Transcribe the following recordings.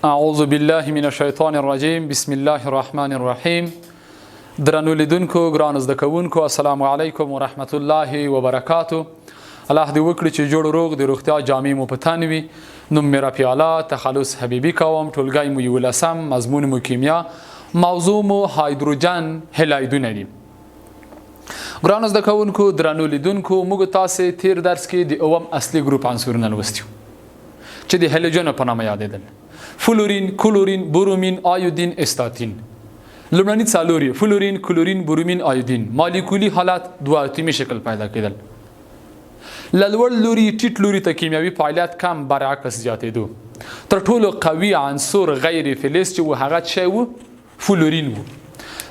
اعوذ بالله من الشیطان الرجیم بسم الله الرحمن الرحیم. درنو لیدونکو، ګرانو زده کوونکو، السلام علیکم ورحمت الله وبرکاتو. الله دې وکړي چې جوړ روغ د روغتیا جامې مو په تن وي. نوم مې رفیع، تخلص حبیبي کوم. ټولګی مو یولسم، مضمون مو کیمیا، موضوع مو هایدروجن هلایدونه دي. ګرانو زده کوونکو، درنو لیدونکو، موږ تاسې تیر درس کې د اوم اصلي ګروپ عنصرونه لوستي چې د هلوجنو په نامه یادېدل: فلورین، کلورین، برومین، آیودین، استاتین. لومړني څلور یې فلورین، کلورین، برومین، آیودین مالیکولي حالت دوه اتومي شکل پیدا کېدل. له لوړ لوري ټیټ لوري ته کیمیاوي فعالیت کم، برعکس زیاتېدو. تر ټولو قوي عنصر غیر فلز چې و، هغه څه و؟ فلورین و.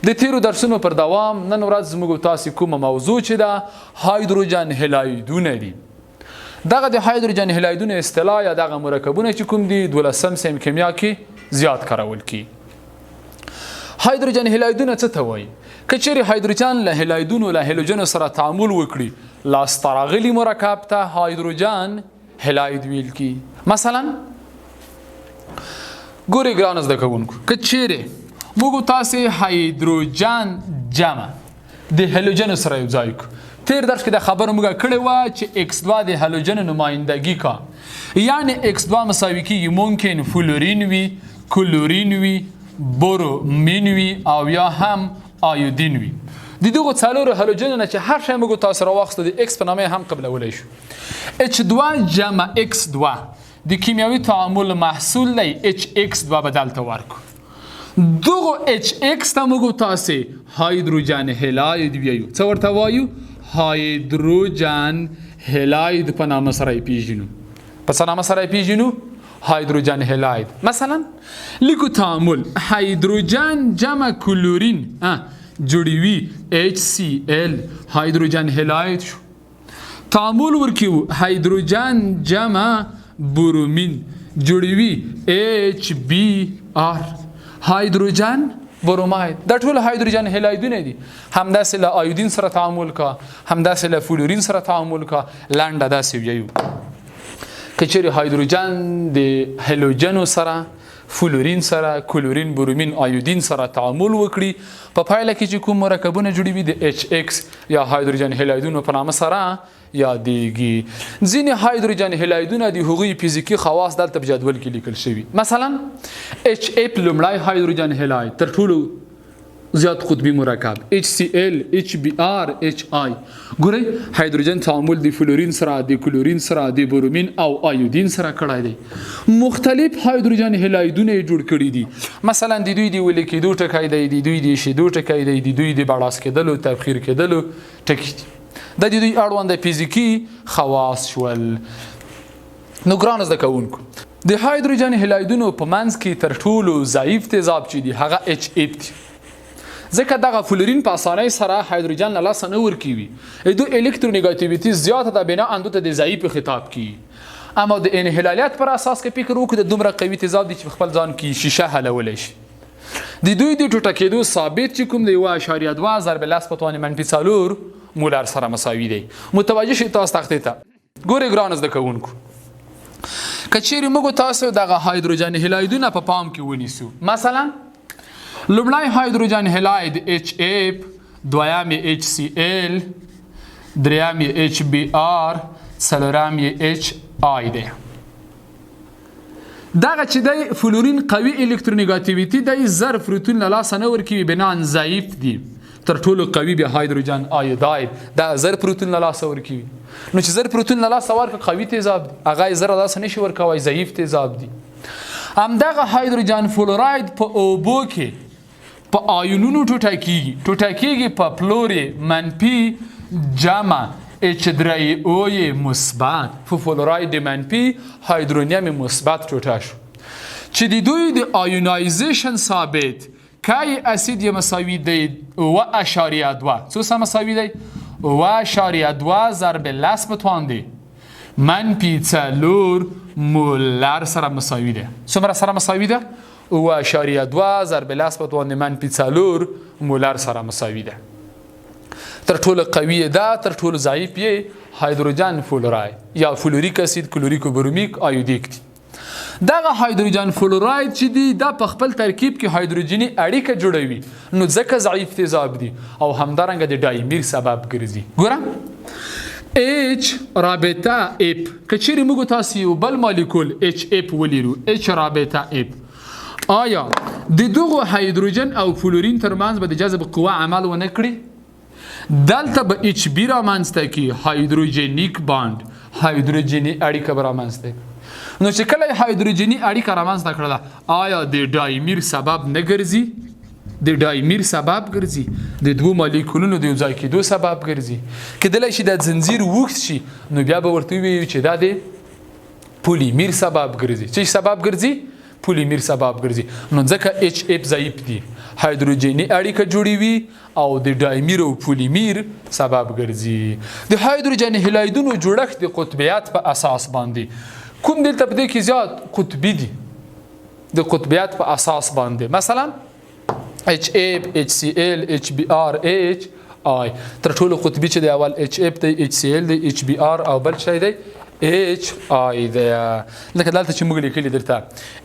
د تیرو درسونو پر دوام نن ورځ زموږ تاسو کومه موضوع چې ده، هایدروجن هلایدونه دي. دغه د هایدروجن هلایدونو اصطلاح یا دغه مرکبونه چې کوم دي، دولسم سیم کیمیا کې زیات کارول کی. هایدروجن هلایدونه څه ته وایي؟ که چیرې هایدروجن له هلایدونو، له هلوجنو سره تعامل وکړي، لاسته راغلي مرکب ته هایدروجن هلاید ویل کی. مثلا ګورئ ګرانو زده کوونکو، که چیرې موږ تاسې هایدروجن جمع د هلوجنو سره یو ځای کو، تیر درس کې د خبرو موږ کړې وه چې ایکس 2 د هلوجنو نمایندګي کا، یعنی ایکس 2 مساوي کیږي ممکن فلورین وي، کلورین وي، برومین وي او یا هم آیودین وي. د دغو څلورو هلوجنو نه چې هر شی موږ تاسو راواخیستو، د ایکس په نامه هم قبلولی شو. اچ 2 جمع ایکس 2 د کیمیاوي تعامل محصول دی. اچ ایکس 2 به دلته ورکو. دغو اچ ایکس ته موږ تاسې هایدروجن هلاید ویو. څه ورته وایو؟ هایدروجن هلاید په نامه سره یې پیژنو. په څه نامه سره یې پیژنو؟ هایدروجن هلاید. مثلا لیکو تعامل هایدروجن جمع کلورین جوړوي HCl، هایدروجن هلاید شو. تعامل ورکیو هایدروجن جمع برومین جوړوي HBr، هایدروجن بروماید. دا ټول هایدروجن هلایدونه دي. همداسې له آیودین سره تعامل کا، همداسې له فلورین سره تعامل کا. لنډه داسې ویو، که چیرې هایدروجن د هلوجنو سره، فلورین سره، کلورین، برومین، آیودین سره تعامل وکړي، په پایله کې چې کوم مرکبونه جوړوي، د اچ ایکس یا هایدروجن هلایدونو په نامه سره یادېږي. ځینې هایدروجن هلایدونه د هغوی فزیکي خواص دلته په جدول کې لیکل شوي. مثلا اچ اف لومړی هایدروجن هلاید، تر ټولو زیات قطبي مرکب، HCl، HBr، HI. ګورئ، هایدروجن تعامل د فلورین سره، د کلورین سره، د برومین او آیودین سره کړی دی. مختلف هایدروجن هلایدونه یې جوړ کړي دي. مثلا د دوی د ویلي کېدو ټکی دی، د دوی د ایشېدو ټکی دی، د دوی د بړاس کېدلو، تبخیر کېدلو ټکی دي. د دوی اړوند فزیکي خواص شول. نو ګرانو زده کوونکو، د هایدروجن هلایدونو په منځ کې تر ټولو ضعیف تیزاب چې دی، هغه اچ اف دی، ځکه دغه فلورین په اسانۍ سره هایدروجن له لاسه نه ورکوي. دو الکترونیګاتیویتي زیاته ده، بنا اندو ته د ضعیف خطاب کیږي. اما د انحلالیت پر اساس کې فکر وکړو، د دومره قوي تیزاب دی چې خپل ځان کې شیشه حلولی شي. د دوی د ټوټه کېدو ثابت چې کوم دی، 1.2 ضرب 10 په توان منفي 4 مولر سره مساوي دی. متوجه شئ تاسو تختې ته. ګورئ ګرانو زده کوونکو، که چیرې موږ تاسو دغه هایدروجن هلایدونه په پام کې ونیسو، مثلا لومړی هایدروجن هلاید اچ اف، دویم یې اچ سی ال، دریم یې اچ بی آر، څلورم یې اچ آی دی. دغه چې دی فلورین قوي الکترونیګاتیویتي دی، 1000 پروتون له لاسه نه ورکوي، بناً ضعیف دي. تر ټولو قوي بیا هایدروجن آیوداید دا 1000 پروتون له لاسه ورکوي. نو چې 1000 پروتون له لاسه ورکړه، قوي تیزاب دی، هغه یې 1000 له لاسه نشي ورکوی، ضعیف تیزاب دي. همدغه هایدروجن فلوراید په اوبو کې په آیونونو ټوټه کیږي، ټوټه کیږي په فلور منفي جمع اچ درې او مثبت، په فلوراید منفي هایدرونیم مثبت ټوټه شو، چې د دوی د آیونایزیشن ثابت کای اسید یې مساوي دی 7.2. څو سره مساوي دی؟ 7.2 ضرب 10 په توان دی منفي 4 مولر سره مساوي دی. څومره سره مساوي ده؟ 7.2 ضرب 10 په توان منفي 4 مولر سره مساوي ده. تر ټولو قوي ده، تر ټولو ضعیف یې هایدروجن فلوراید یا فلوریک اسید، کلوریک، برومیک، آیودیک دي. دغه هایدروجن فلوراید چې دی دا په خپل ترکیب کې هایدروجني اړیکه جوړوي، نو ځکه ضعیف تیزاب دي او همدارنګه د ډایمیر سبب ګرځي. ګوره H رابطه اف، که چیرې موږ تاسو یو بل مالیکول H اف ولرو، H رابطه اف، آیا د دغو هایدروجن او فلورین ترمنځ به د جذب قوه عمل ونه کړي؟ دلته به اچ بی رامنځته کی، هایدروجنیک باند، هایدروجني اړیکه به رامنځته کړي. نو چې کله هایدروجني اړیکه رامنځته کړله، آیا د ډایمیر سبب نه ګرځي؟ د ډایمیر سبب ګرځي، د دوو مالیکولونو د یو ځای کېدو سبب ګرځي. کېدلی شي دا ځنځیر اوږد شي، نو بیا به ورته ووایو چې دا د پولیمیر سبب ګرځي. څه سبب ګرځي؟ پولیمیر سبب ګرځي. نو ځکه اچ اف ضعیف دي، هایدروجني اړیکه جوړوي او د ډایمیر او پولیمیر سبب ګرځي. د هایدروجن هلایدونو جوړښت د قطبیت په اساس باندې، کوم دلته په دې کې زیات قطبي دي، د قطبیت په اساس باندې، مثلا HF، HCl، HBr، HI، تر ټولو قطبي چې دی اول HF دی، HCl دی، HBr او بل شی دی HI دی. لکه دلته چې موږ لیکلي درته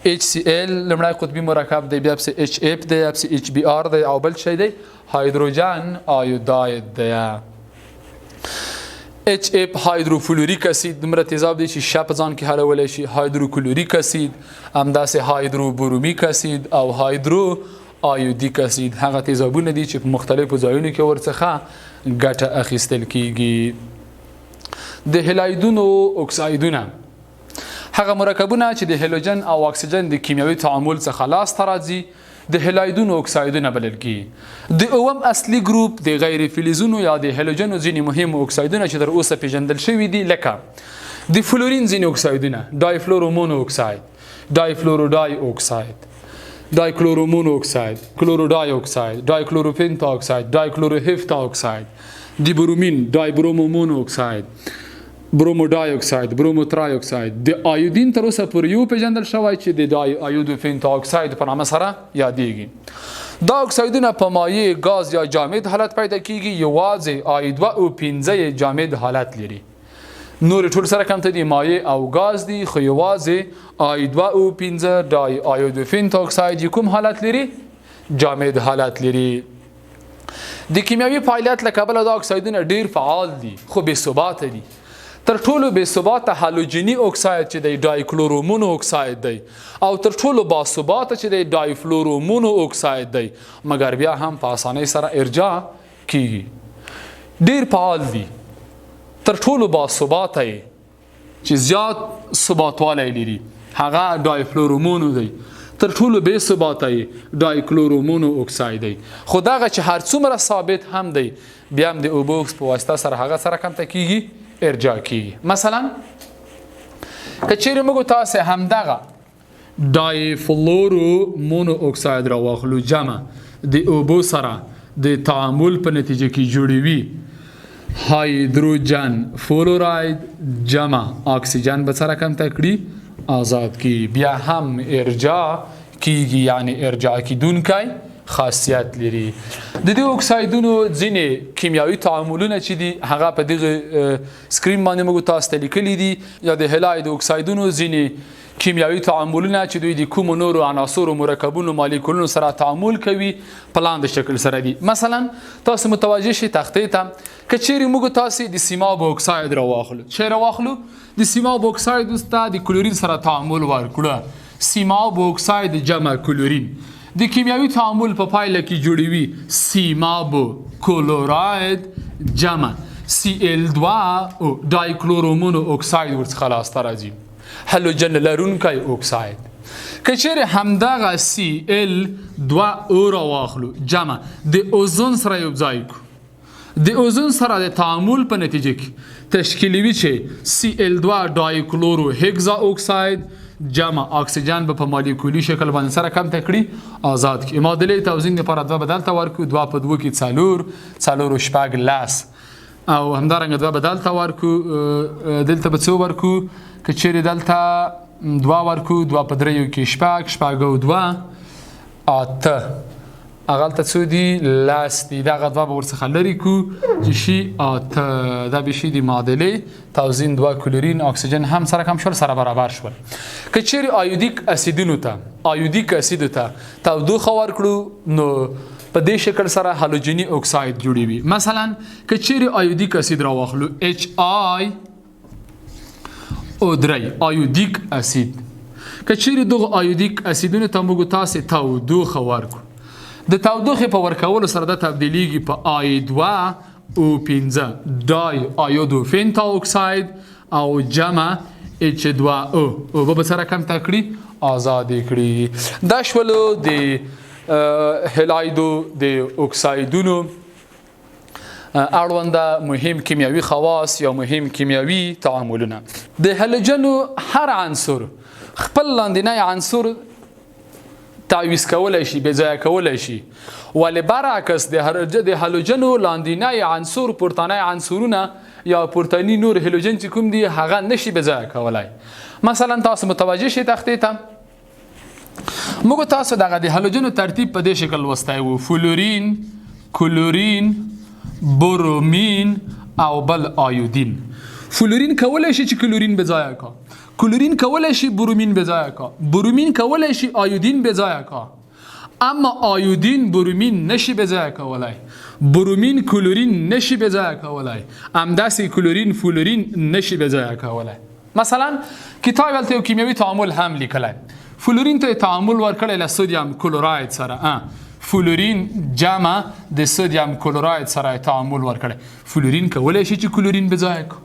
HCl لومړی قطبي مرکب دی، بیا پسې HF دی، بیا پسې HBr دی او بل شی دی هایدروجن آیوداید دی. HF هایدروفلوریک اسید دومره تیزاب دی چې شیشه په ځان کې حلولی شي، هایدروکلوریک اسید، همداسې هایدروبرومیک اسید او هایدرو آیودیک اسید هغه تیزابونه دي چې په مختلفو ځایونو کې ورڅخه ګټه اخیستل کیږي. د هلایدونو اکسایدونه هغه مرکبونه چې د هیلوجن او اکسیجن د کیمیاوي تعامل څخه لاس ته راځي د هلایدونو اکسایدونه بلل کیږي. د اوم اصلي ګروپ د غیر فلزونو یا د هیلوجنو ځینې مهم اکسایدونه چې تر اوسه پیژندل شوي دي، لکه د فلورین ځینې اکسایدونه، ډایفلورومونو اکساید، ډایفلوروډای اکساید، ډایکلورومونو اکساید، کلوروډای اکساید، ډایکلوروپنتا اکساید، ډایکلوروهفتا اکساید، د برومین، ډایبرومومونو اکساید، بروموډای اکساید، بروموترای اکساید. د آیودین تر اوسه پورې یو پیژندل شوی چې د ډای آیودوفینتا اکساید په نامه سره یادېږي. دا اکسایدونه په مایع، ګاز یا جامد حالت پیدا کیږي، یوازې آی 2 او 5 یې جامد حالت لري، نور ټول سره کم ته دي مایع او ګاز دي، خو یوازې آی 2 او 5 ډای آیودوفینتا اکساید یې کوم حالت لري؟ جامد حالت لري. د کیمیاوي فعالیت له کبله دا اکسایدونه ډیر فعال دي خو بې ثباته دي. تر ټولو بې ثباته هالوجیني اکساید چې دی ډایکلورومونو اکساید دی، او تر ټولو باثباته چې دی ډایفلورومونو اکساید دی، مګر بیا هم په اسانۍ سره ارجاع کیږي. ډیر فعال دي، تر ټولو باثباته یې چې زیات ثباتوالی لري هغه ډایفلورومونو دی، تر ټولو بې ثباته یې ډایکلورومونو اکساید دی. خو دغه چې هر څومره ثابت هم دی بیا هم د اوبو په واسطه سره هغه سره کم ته کیږي، ارجاع کیږي. مثلا که چیرې موږ تاسې همدغه ډایفلورو مونو اکساید راواخلو، جمع د اوبو سره د تعامل په نتیجه کې جوړوي هایدروجن فلوراید جمع اکسیجن به څه رقم ته کړي؟ آزاد کی، بیا هم ارجاع کیږي، یعنی ارجاع کیدونکی خاصیت لري. د دې اکسایدونو ځینې کیمیاوي تعاملونه چې دي هغه په دغه سکرین باندې موږ تاسو ته لیکلي دي، یا د هلاید اکسایدونو ځینې کیمیاوي تعاملونه چې دوی د کومو نورو عناصرو، مرکبونو، مالیکولونو سره تعامل کوي په لاندې شکل سره دي. مثلا تاسو متوجه شئ تختې ته، که چیرې موږ تاسو د سیماب اکساید راواخلو، چې راواخلو د سیماب اکساید ته د کلورین سره تعامل ورکړو، سیماب اکساید جمع کلورین د کیمیاوي تعامل په پایله کې جوړوي سیماب کلوراید جمع Cl2 او ډایکلورومونو اکساید ورڅخه لاسته راځي، هالوجن لرونکی اکساید. که چیرې همدغه Cl2 او راواخلو جمع د اوزون سره یو ځای کړو، د اوزون سره د تعامل په نتیجه کې تشکیلوي چې Cl2 ډایکلورو هګزا اکساید جمع اکسیجن به په مالیکولي شکل باندې سره کم ته کړي، آزاد کړي. معادلې توزین لپاره دوه به دلته ورکړو، 2 په 2 کې 4، 4 او 6 10، او همدارنګه دوه به دلته ورکړو، دلته به څو ورکړو؟ که چیرې دلته 2 ورکړو، 2 په 3 کې 6، 6 او 2 8. هغلته څو دي؟ 10 دي. دغه دوه به ورڅخه لرې کړو چې شي 8. دا به شي د معادلې توزین 2 کلورین اکسیجن هم سره کم شول، سره برابر شول. که چیرې آیودیک اسیدونو ته، آیودیک اسید ته تودوخه ورکړو نو په دې شکل سره هالوجیني اکساید جوړوي. مثلا که چیرې آیودیک اسید راواخلو، HI او 3 آیودیک اسید، که چیرې دغه آیودیک اسیدونو ته موږ تاسې تودوخه ورکړو، د تودوخې په ورکولو سره دا تبدیلیږي په آی 2 او 5 دای آیودو فینتا اکساید او جمع اچ 2 او اوبه به سره کم کړي، آزادې کړي. دا شولو د هلایدو د اکسایدونو اړونده مهم کیمیاوي خواص یا مهم کیمیاوي تعاملونه. د هلوجنو هر عنصر خپل لاندینی عنصر تعویض کولای شي، بې ځایه کولای شي، ولې برعکس د هلوجنو لاندینی عنصر پورتنی عنصرونه یا پورتنی نور هلوجن چې کوم دي هغه نشي بې ځایه کولای. مثلا تاسو متوجه شئ تختې ته، موږ تاسو دغه د هلوجنو ترتیب په دې شکل لوستی وو: فلورین، کلورین، برومین او بل آیودین. فلورین کولی شي چې کلورین بې ځایه کا، کلورین کولی شي برومین بې ځایه کا، برومین کولی شي آیودین بې ځایه کا، اما آیودین برومین نشي بې ځایه کولی، برومین کلورین نشي بې ځایه کولی، همداسې کلورین فلورین نشي بې ځایه کولی. مثلا کتاب هلته یو کیمیاوي تعامل هم لیکلی، فلورین ته تعامل ورکړی له سودیم کلوراید سره، فلورین جمع د سودیم کلوراید سره تعامل ورکړی. فلورین کولی شي چې کلورین بې ځایه کړي،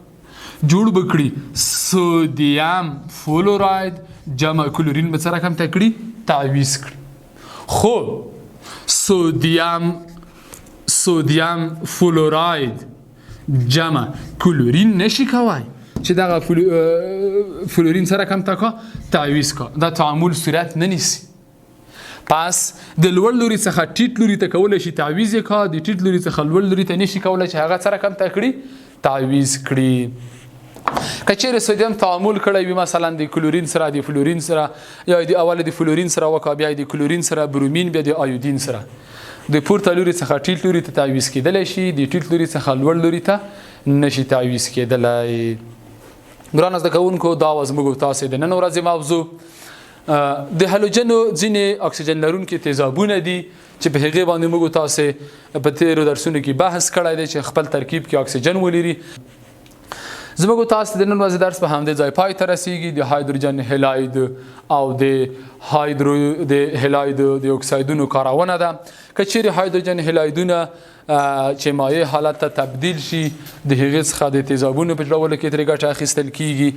جوړ به کړي سودیم فلوراید جمع کلورین به څه رقم ته کړي؟ تعویض کړي. خو سودیم فلوراید جمع کلورین نشي کوای چې دغه فلورین څه رقم ته کا؟ تعویض کا. دا تعامل صورت نه نیسي. پس د لوړ لوري څخه ټیټ لوري ته کولی شي تعویض یې کا، د ټیټ لوري څخه لوړ لوري ته نشي کولی چې هغه څه رقم ته کړي؟ تعویض کړي. که چیرې سودیم تعامل کړی وي مثلا د کلورین سره، د فلورین سره، یا د اول د فلورین سره وکړه، بیا د کلورین سره، برومین، بیا د آیودین سره، د پورته لوري څخه ټیټ لوري ته تعویض کېدلی شي، د ټیټ لوري څخه لوړ لوري ته نشي تعویض کېدلی. ګرانو زده کوونکو، دا وه زموږ تاسې د نن ورځې موضوع. د هلوجنو ځینې اکسیجن لرونکي تیزابونه دي چې په هغې باندې موږ تاسې په تېرو درسونو کې بحث کړی دی چې خپل ترکیب کې اکسیجن ولري. زموږ تاسې د نن ورځې درس په همدې ځای پای ته رسیږي. د هایدروجن هلاید او د هلاید د اکسایدونو کارونه ده. که چیرې هایدروجن هلایدونه چې مایع حالت ته تبدیل شي، د هغې څخه د تیزابونو په جوړولو کې ترې ګټه اخیستل کیږي،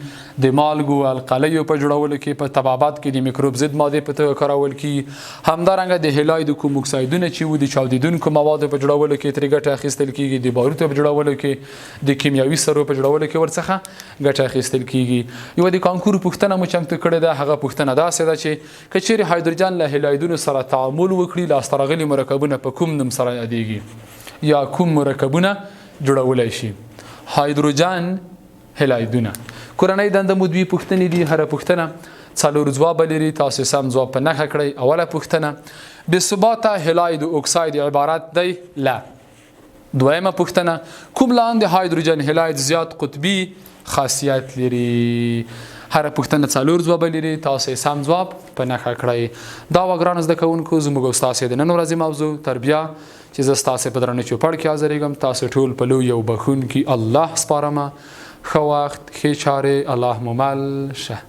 د مالګو القلیو په جوړولو کې، په طبابت کې د میکروب ضد مادې په توګه کارول کیږي. همدارنګه د هلاید کوم اکسایدونه چې وو د چاودېدونکو موادو په جوړولو کې ترې ګټه اخیستل کیږي، د باروتو په جوړولو کې، د کیمیاوي سرو په جوړولو کې ورڅخه ګټه اخیستل کیږي. یوه د کانکور پوښتنه مو چمتو کړې ده، هغه پوښتنه داسې ده چې که چیرې هایدروجن له هلایدونو سره تعامل وکړي، لاسته راغلي مرکبونه په کوم نوم سره یادیږي یا کوم مرکبونه جوړولی شي؟ هایدروجن هلایدونه. کورنۍ دنده مو دوې پوښتنې دي، هره پوښتنه 4 ځوابه لري، تاسې سم ځواب په نښه کړئ. اوله پوښتنه، بې ثباته هلاید اکساید عبارت دی له. دویمه پوښتنه، کوم لاندې هایدروجن هلاید زیات قطبي خاصیت لري؟ هره پوښتنه 4 ځوابه لري، تاسې سم ځواب په نښه کړئ. دا وه ګرانو زده کوونکو زموږ او ستاسې د نن ورځې موضوع. تر بیا چې زه ستاسې په درنه چوپړ کې حاضرېږم، تاسې ټول په لوی او بښونکي الله سپارمه. ښه وخت، ښې چارې، الله مو مل شه.